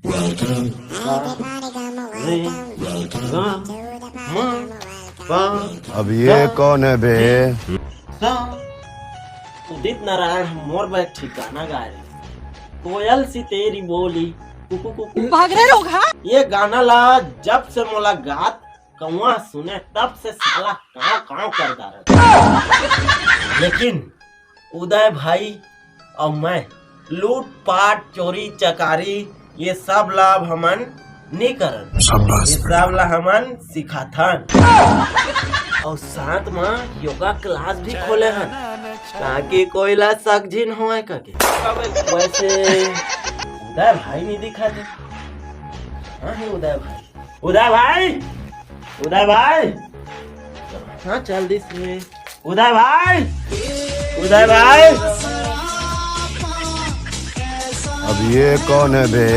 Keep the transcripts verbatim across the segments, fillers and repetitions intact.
Welcome. Everybody come on, welcome. Welcome. Welcome. Welcome. अब ये कौन है बे? उदित नारायण ह मोर बर एक ठिकाना गाए रहिस, कोयल सी तेरी बोली, कुकू कुकू। भाग रे रोगहा। ये गाना ला जब से मोला गात कौआ सुने, तब से साला कांव कांव कर डारत। लेकिन उदय भाई अउ मैं लूट पाट, चोरी चकारी, ये सब ला अब हमन नी करन। ये सब ला हमन सिखाथन। अउ साथ म योगा क्लास भी खोले हन, ताकि कोई ला शक झिन होए करके। वैसे उदय भाई नी दिखत हे। हाँ हे उदय भाई। उदय भाई, उदय भाई, हाँ चल दिस हे। उदय भाई, उदय भाई। अब ये कौन है बे?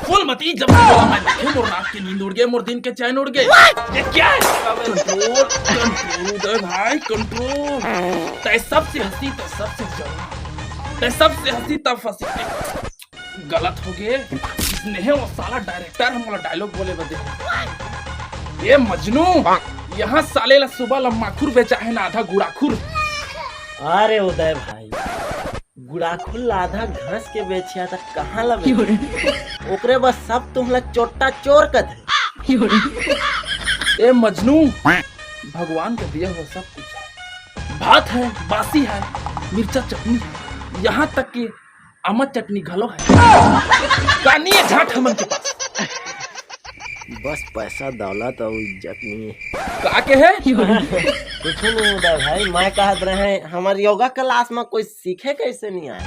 बोल मती, जब बोला मैं देखे, मोर रात के नींद उड़ गए, मोर दिन के चैन उड़ गए। ये क्या है? कंट्रोल, कंट्रोल उदय भाई, कंट्रोल। तय सबसे हंसी, तय सबसे जलन, तय सबसे हंसी तब फंसी। गलत हो गए। इसने है वो साला डायरेक्टर हमला डायलॉग बोले बदे। ये मजनू, यहाँ साले ला सुबह ला माखुर बेचा है ना, आधा गुड़ाखुर। अरे उदय भाई, गुड़ाखुर ला आधा घास के बेचिया त कहाँ ला बेचे? ओकरे बाद सब तुमला चोट्टा चोर कथे। ए मजनू, भगवान के दिया हुआ सब कुछ है। भात है, बासी है, मिर्चा चटनी है, यहाँ तक कि आमा चटनी घलो है। का नहीं है झाट हमन के पास? बस पैसा, दौलत अउ इज्जत नहीं है। का के है? कुछ नहीं उदय भाई, मैं कहत रहे हमार योगा क्लास में कोई सीखे कैसे नहीं आए?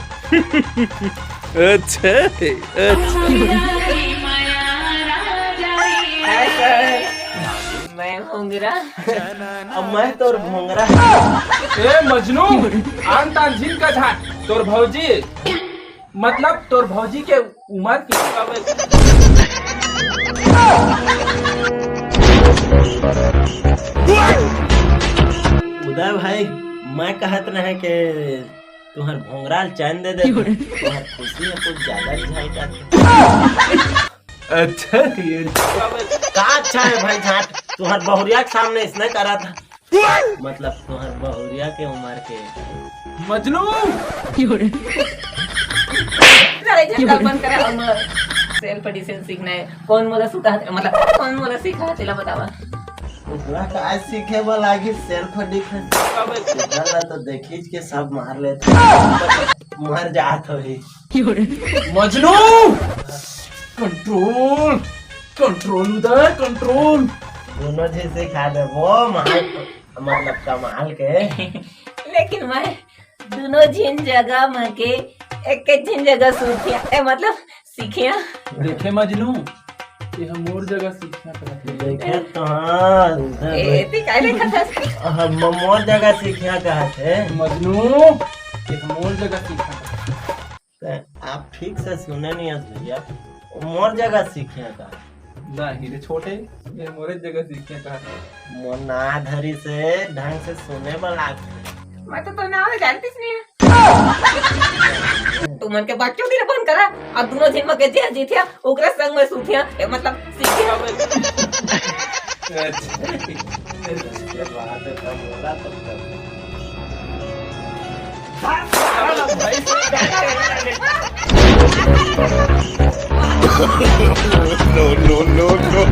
अच्छा, अच्छा। मैं भोंगरा। अब मैं तोर भोंगरा। ए मजनू, आन तान झिन का झाट, तोर भौजी, मतलब तोर भौजी के उम्र के। उदय भाई, मैं कहत रहे के तुहर भोंगरा ल चैन दे दे। तुहर खुशी है कुछ ज्यादा ही झलकत। अच्छा, ये का अच्छा है भाई झाट, तुहर बहुरिया के सामने इसने करा था। मतलब तुहर बहुरिया के उम्र के। मजनू। अरे झगड़ा बंद करे, हम सेल्फ डिफेंस सीखना है। कौन मोला सुता है, मतलब कौन मोला सीखा है, तेला बतावा। ओकरा का सीखे बर लागी सेल्फ डिफेंस। ओकरा ला तो देखीच के सब मार लेते, मर जात होही। मजनू, कंट्रोल, कंट्रोल उदय, कंट्रोल। दोनों झिन सिखा दे वो मार, मतलब कमाल के। लेकिन मैं दोनों झिन जगह म के एक एक झिन जगह सूतिया, ए, मतलब सीखिया। देखे मजनू, ये हम मोर जगह सीखिया करत हे। देखे तो हाँ, उधर ए, ती काहे ले खतस? हम मोर जगह सीखिया कहत हे। मजनू, ये हम मोर जगह सीखिया। ते आप ठीक से सुने नहीं हस भैया, मोर जगह सीखिया का? नहीं रे छोटे, ये मोरे जगह सीखिया का? मोर ना धरी से ढंग से सुने में लागथे। मैं तो, तो ना जानतीस नहीं है। तुमन के बकचोदी बंद करा, अब दोनों झिन म के जे जीतिया, ओकरे संग में सूतिया, ए, मतलब सीखिया। अच्छा। No, no, no, no.